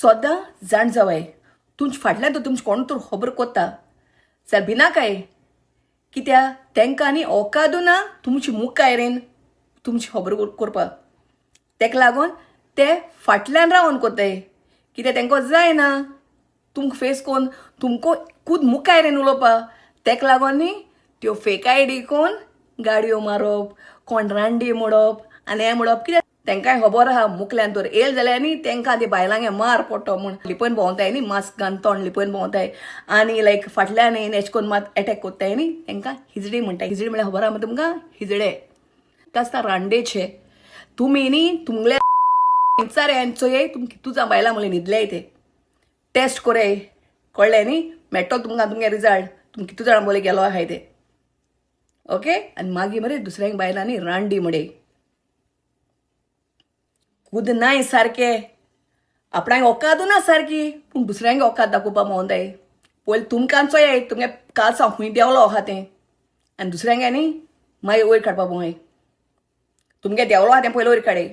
सदां जाण जावाय तुमचे फाटल्यान तर तुमचे कोण तर खबर कोत्ता जाल्यार भिनाकाय कित्याक तेंकां न्ही ओकादू ना तुमची मुखार तुमची खबर करपाक. तेका लागून ते फाटल्यान रावन कोत्ताय कित्याक तेंकां जायना तुमकां फेस कोन्न तुमकां खूद मुखार उलोवपा. तेका लागून न्ही त्यो फेक आयडी कोन्न गाडयो मारप, कोण रांडी मोडप आनी हें मोडप. कित्याक तेंकांय खबर आहा मुखल्यान तर येयल जाल्यार न्ही तेंकां ती बायलांगे मार पडटो म्हूण लिपयन भोंवताय न्ही, मास्क घालून तोंड लिपयन भोंवताय आनी लायक फाटल्यान येवन एश कोन्न मात एटॅक कोत्ताय न्ही, तेंकां हिजडी म्हणटाय. हिजडी म्हळ्यार खबर आहा तुमकां? हिजडे आसता रांडेचे. तुमी न्ही तुमगले विचार चोय तुमकां तुजा बायलां म्हणलें न्हिदलेय ते टेस्ट कोराय कळ्ळें न्ही, मेळटलो तुमकां तुमगे रिजल्ट तुमकां कितू जाणां बोले गेलो आहाय ते. ओके आनी मागीर मरे दुसऱ्यांक बायलांनी रांडी म्हणे खुद नाय सारके आपणाक ओकादू ना सारकी पूण दुसऱ्यांक ओकाद दाखोवपा भोंवताय. पयलीं तुमकां चोयाय तुमगे कालसांव खूंय देंवलो आहा तें आनी दुसऱ्यांक न्ही मागीर वयर काडपा भोंवय. तुमगे देंवलो आहा तें पयलीं वयर काडय.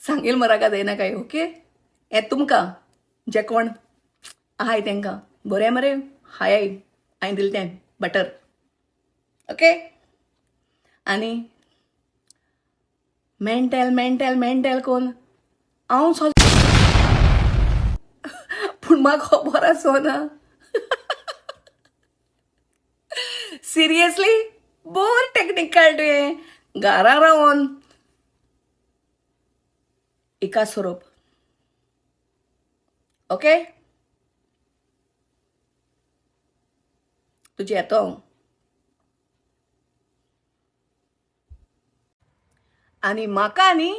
सांगील मराका जायना काय. ओके हें तुमकां जे कोण आहाय तेंकां बरें मरे हाय हांवें दिलें तें बटर. ओके आनी मेंटल मेंटल मेंटल कोण हांव पूण म्हाका खबर आसना. सिरियसली बोर टेक्नीक काड तुवें घरा रावन एका सोरोप. ओके तुजें येतो. आनी म्हाका न्ही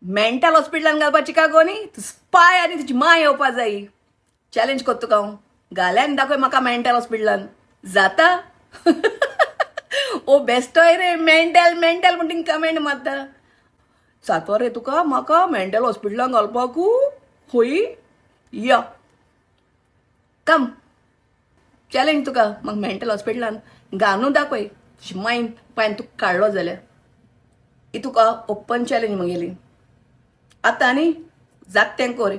मेंटल हॉस्पिटलान घालपाची का गो न्ही स्पाय आनी तुजी माय येवपा जाय. चॅलेंज कोत्ता तुका हांव घाल्यान दाखय म्हाका मेंटल हॉस्पिटलान जाता. ओ बेस्टोय रे मेंटल मेंटल म्हण थिंग कमेंट मारता. जातो रे तुका म्हाका मेंटल हॉस्पिटलान घालपाकू खंय या कम चॅलेंज तुका म्हाका मेंटल हॉस्पिटलान घालून दाखय तुजी मायन पायन तुका काडलो जाल्यार ही तुका ओपन चॅलेंज म्हगेली. आतां न्ही जात तें कोर.